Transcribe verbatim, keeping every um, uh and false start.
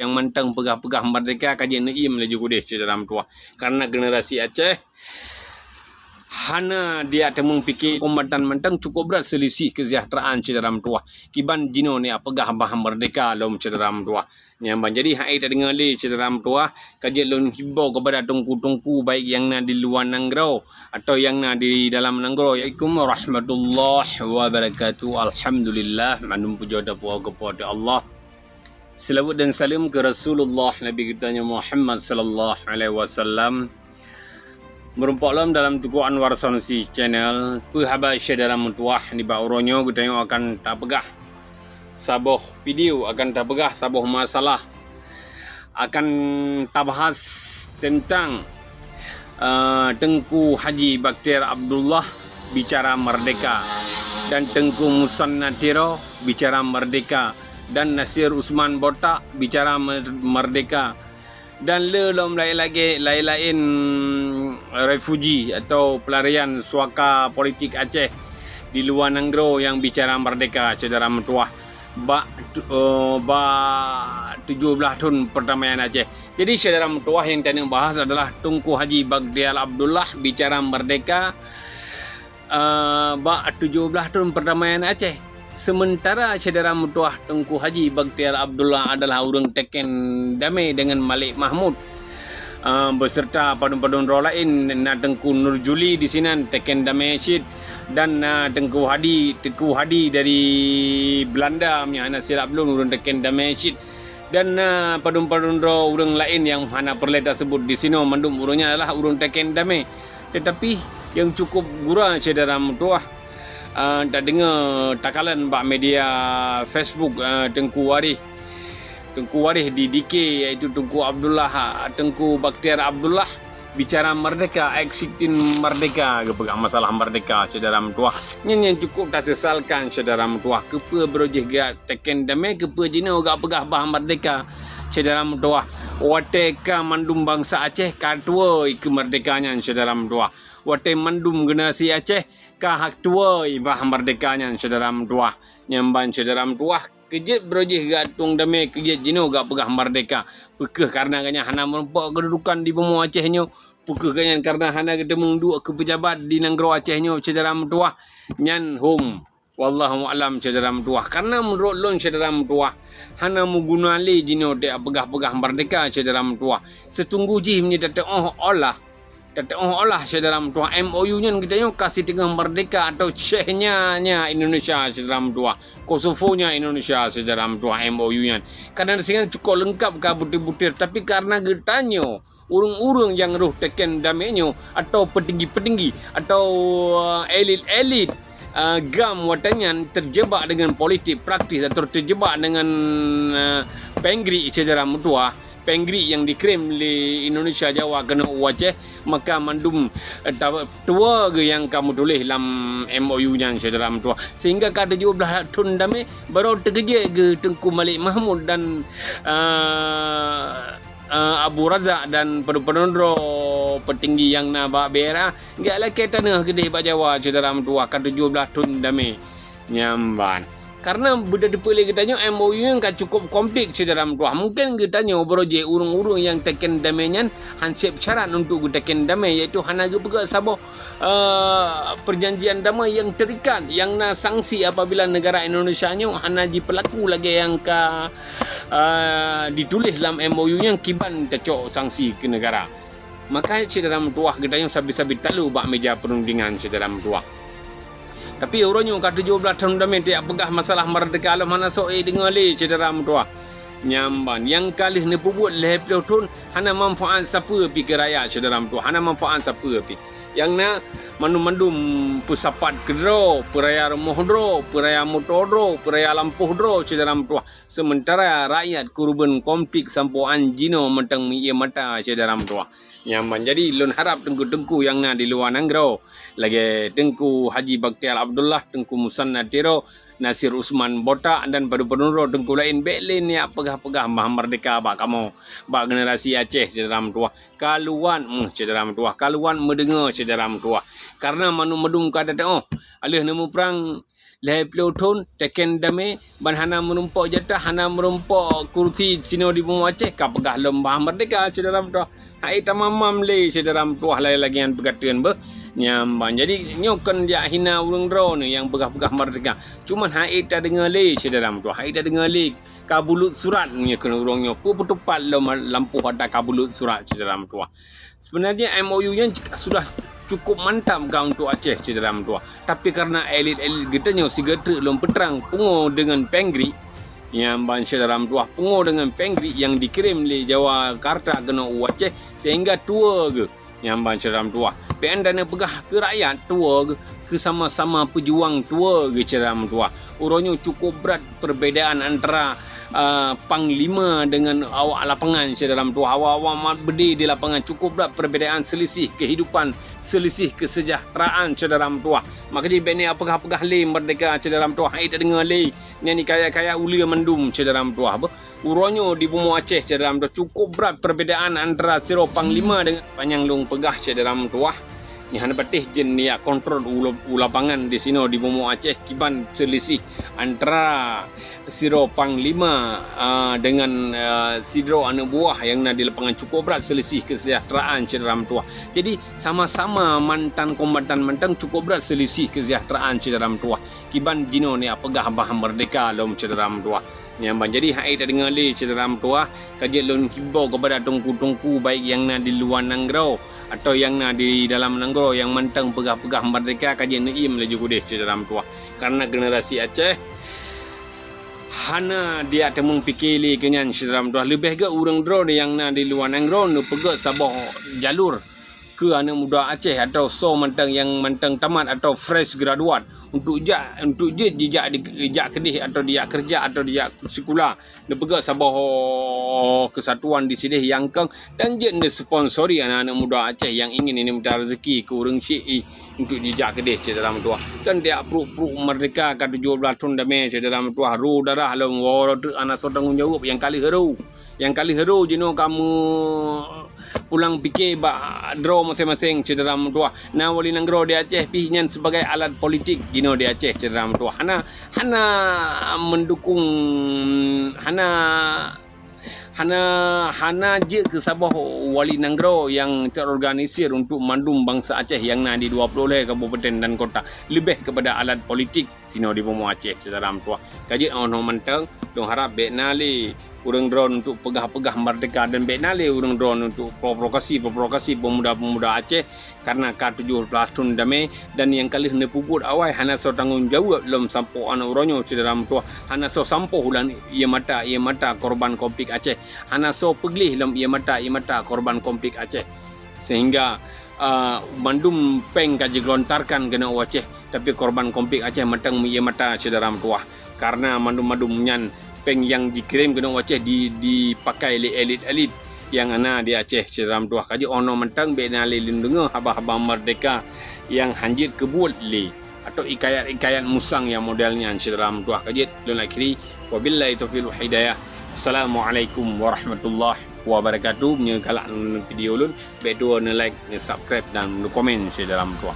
nyang mantong peugah-peugah merdeka ka jeuet neuiem laju keudeh syedara meutuwah. Karena generasi Aceh hana diak teumeung pike kombatan mantong cukup brat selisih kesejahteraan syedara meutuwah. Kiban jinoe neujak peugah bah merdeka lom syedara meutuwah. Nyan ban jadi hai tadeungoe lé syedara meutuwah, ka jeuet lôn himbau kepada teungku-teungku baik nyang na di luwa nanggroe atau nyang na di dalam nanggroe. Assalamualaikum warahmatullahi wabarakatuh. Alhamdulillah, mandum pujoe dan puja keu Po teu Allah. Selawat dan salam keu Rasulullah Nabi geutanyoe Muhammad sallallahu alaihi wasallam. Meurumpok lom dalam Teuku Anwar Sanusi Channel. Peue haba syedara meutuwah, nibak uroe nyoe geutanyoe akan tapeugah saboh video, akan tapeugah saboh masalah, akan tabahas teuntang, eh, Teungku Haji Bakhtiar Abdullah bicara merdeka dan Teungku Musanna Tiro bicara merdeka dan Nasir Usman Botak bicara mer-, merdeka dan le lom laén lagée, laén-laén refuji atau pelarian suaka politik Aceh di luwa nanggroe nyang bicara merdeka syedara meutuwah bak tu-, eh, bak tujoh blaih thon perdamaian Aceh. Jadi syedara meutuwah nyang taneuk bahas adalah Teungku Haji Bakhtiar Abdullah bicara merdeka eh, bak tujoh blaih thon perdamaian Aceh. Sementara syedara meutuwah Teungku Haji Bakhtiar Abdullah adalah ureuëng teken damé deungon Malik Mahmud, eh, beserta padum-padum droe laén, na Teungku Nur Juli di sinan teken damé cit dan na Teungku Hadi, Teungku Hadi dari Belanda, meunyo hana silap lôn, ureuëng teken damé cit. Dan na padum-padum droe ureuëng laén nyang hana peureulée taseubut di sinoe, mandum ureuëng nyan adalah ureuëng teken damé. Tetapi nyang cukup gura syedara meutuwah, eh, tadeungoe takalon bak media Facebook, eh, Teungku Waréh. Teungku Waréh di D K, yaitu Teungku Abdullah, Teungku Bakhtiar Abdullah, bicara merdeka, eksitin merdeka, geupeugah masalah merdeka syedara meutuwah. Nyan nyang cukup tasesalkan syedara meutuwah. Keupeue baroe jih geuteken damé, keupeue jinoe geupeugah bah merdeka syedara meutuwah. Watée ka mandum bansa Aceh ka tuwoe keu merdeka nyan syedara meutuwah. Watée mandum generasi Aceh ka hak tuwoe bah merdeka nyan syedara meutuwah. Nyan ban syedara meutuwah, keu jeuet baroe jih geutueng damé, keu jeuet jinoe geupeugah merdeka. Peu kheueh kareuna gobnyan hana meurumpok keududukan di bumoe Aceh nyoe? Peu kheueh gobnyan kareuna hana geuteumeung duek keu peujabat di nanggroe Aceh nyoe syedara meutuwah? Nyan hom. Wallahu a'lam syedara meutuwah. Kareuna meunurot lôn syedara meutuwah, hana meuguna lé jinoe tapeugah-peugah merdeka syedara meutuwah. Seutunggu jih meunyoe tateuoh olah Tateuoh olah syedara meutuwah, M O U nyan geutanyoe ka siteungoh merdeka atau Chechnya nya Indonesia syedara meutuwah, Kosovo nya Indonesia syedara meutuwah, M O U nyan. Kareuna singoh cukop leungkap ka butir-butir, tapi kareuna geutanyoe ureuëng-ureuëng nyang roh teken damé nyoe atau peutinggi-peutinggi atau, eh, elit-elit, eh, GAM watée nyan teujebak deungon politik praktis atau teujebak deungon, eh, péng grik syedara meutuwah, péng grik nyang dikirim lé Indonesia Jawa keunoe u Aceh, maka mandum, eh, ta-, tuwoe geuh nyang ka meutuléh lam M O U nyan syedara meutuwah. Sehingga ka tujoh blaih thon damé, barô teukeujeuet geuh Teungku Malik Mahmud dan, eh, eh, Abu Razak dan padum-padum droe peutinggi nyang na bak B R A, geulakée tanoh keudeh bak Jawa syedara meutuwah ka tujoh blaih thon damé. Nyan ban. Kareuna beudeuh teupeu lé geutanyoe M O U nyan ka cukop konflik syedara meutuwah. Mungken geutanyoe barô jih ureuëng-ureuëng nyang teken damé nyan han sép syarat untuk geuteken damé, yaitu hana geupeugah saboh, eh, perjanjian damai nyang terikat, nyang na sanksi apabila negara Indonesia nyoe hana jipeulaku lagée nyang ka, eh, dituléh lam M O U nyan kiban tacok sanksi keu negara. Maka syedara meutuwah geutanyoe sabe-sabe talu bak meja perundingan syedara meutuwah. Tapi uroe nyoe ka tujoh blaih thon damé tajak peugah masalah merdeka lom hana soe deungoe lé syedara meutuwah. Nyan ban nyang ka lheueh neupeubuet lhée ploh thon hana manfaat sapeue pi keu rakyat syedara meutuwah, hana manfaat sapeue pi. Nyang na mandum-mandum peusapat keudroe, peuraya rumoh droe, peuraya moto droe, peuraya lampôh droe syedara meutuwah. Sementara rakyat keureubeuen konflik sampoe án jinoe mantong meuié mata syedara meutuwah. Nyan ban jadi lôn harab teungku-teungku nyang na di luwa nanggroe, lagée Teungku Haji Bakhtiar Abdullah, Teungku Musanna Tiro, Nasir Usman Botak dan padum-padum droe teungku laén bék lé neujak peugah-peugah bah merdeka bak kamoe, bak generasi Aceh syedara meutuwah. Kaluwan meuh syedara meutuwah, kaluwan meudeungoe syedara meutuwah. Kareuna mandum-mandum ka teuoh, aleueh neumuprang lhèe ploh thôn, teken damé, ban hana meurumpok jatah, hana meurumpok kursi sinoe di bumoe Aceh, ka peugah lom bah merdeka, syedara meutuah. Hai tamam-mam lé, syedara meutuah, lagèe-lagèe nyan peukateuen beuh. Nyan ban. Jadi, nyoe kon jak hina ureueng droeneuh nyang peugah-peugah merdeka. Cuman hai tadeungoe lé, syedara meutuah, hai tadeungoe lé. Ka bulut surat nyoe keuneuk ureueng nyoe. Peue peutupat lom lampôh ata ka bulut surat, syedara meutuah. Sebenarnya M O U nyan sudah cukup mantap ka untuk Aceh, syedara meutuah. Tapi karena elit-elit geutanyoe sigoe treuk lom peutrang pungo deungon péng grik, nyan ban syedara meutuah, pungo deungon péng grik nyang dikirim lé Jawa Karta keunoe u Aceh sehingga tuwo geuh. Nyan ban syedara meutuah. P N dan peugah keu rakyat tuwo geuh, keu sama-sama peujuang tuwo geuh syedara meutuah. Uroe nyoe cukup brat perbedaan antara, ah, panglima dengan awak lapangan syedara meutuah. Awak-awak mat beudé di lapangan cukup brat perbedaan selisih kehidupan, selisih kesejahteraan syedara meutuah. Maka jih bèk neupeugah-peugah lé merdeka syedara meutuah. Hai tadeungoe lé nyan kaya-kaya uleue mandum syedara meutuah. Beuh. Uroe nyoe di bumoe Aceh syedara meutuah cukup brat perbedaan antara sidroe panglima dengan panyang lôn peugah syedara meutuah. Nyan hana patéh jeuet neujak kontrol u, u lapangan di sinoe di bumoe Aceh kiban selisih antara sidroe panglima, ah, dengan, ah, sidroe aneuk buah nyang na di lapangan cukup brat selisih kesejahteraan syedara meutuah. Jadi sama-sama mantan kombatan mantong cukup brat selisih kesejahteraan syedara meutuah. Kiban jinoe neujak peugah bah merdeka lom syedara meutuah. Nyan ban jadi hai tadeungoe lé syedara meutuah, ka jeuet lôn himbau kepada teungku-teungku baik nyang na di luwa nanggroe atau nyang na di dalam nanggroe nyang mantong peugah-peugah merdeka ka jeuet neuiem laju keudeh syedara meutuah. Karena generasi Aceh hana dijak teumeung pike lé keu nyan syedara meutuah. Leubeh gét ureueng droe nyang na di luwa nanggroe neupeugét saboh jalur keu aneuk muda Aceh atau soe mantong nyang mantong tamat atau fresh graduate untuk jak, untuk jeuet jijak di, jak keudeh atau dijak keureuja atau dijak sikula. Neupeugét saboh kesatuan di sideh nyang kong dan jeuet neusponsori aneuk-aneuk muda Aceh nyang ingin ini mita rezeki keu ureueng syik i untuk jijak keudeh syedara meutuah. Kan tiep pruet-pruet merdeka ka tujoh blaih thon damé syedara meutuah. Ro darah lom woe treuk hana soe tanggong jaweueb nyang ka lheueh ro. Nyang ka lheueh ro jinoe ka meupulang pike bak droe maséng-maséng syedara meutuah. Na wali nanggroe di Aceh pih nyan sebagai alat politik jinoe di Aceh syedara meutuah. Hana, hana mendukung, hana, hana, hana jeuet keu saboh wali nanggroe nyang terorganisir untuk mandum bansa Aceh nyang na di dua ploh lhèe kabupaten dan kota, leubeh kepada alat politik sinoe di bumoe Aceh syedara meutuah. Ka jeuet 'oh noe mantong, lôn harab bèk na lé ureueng droeneuh untuk peugah-peugah merdeka dan bèk na lé ureueng droeneuh untuk provokasi-provokasi pemuda-pemuda Aceh karena ka tujoh blaih thon damé dan nyang ka lheueh neupeubuet awai hana soe tanggong jaweueb lom sampoe aneuk uroe nyoe syedara meutuah, hana soe sampoe lam ié mata, ié mata korban konflik Aceh, hana soe peugleh lom ié mata, ié mata korban konflik Aceh. Sehingga, ah, mandum péng ka jigelontarkan keunoe u Aceh, tapi korban konflik Aceh mantong meuié mata syedara meutuah. Karena mandum-mandum nyan péng nyang jikirim keunoe u Aceh di, dipakai lé elit-elit nyang na di Aceh syedara meutuah. Ka jeuet 'oh noe mantong bèk na lé lôn deungoe haba-haba merdeka nyang hanjeuet keubuet lé atau hikayat-hikayat musang nyang model nyan syedara meutuah. Ka jeuet lôn akhiri. Wabillahi taufiq wal hidayah. Assalamualaikum warahmatullahi wabarakatuh. Meunyoe galak nonton video lôn, bèk tuwo neu-like, neu-subscribe dan neu-komen syedara meutuah.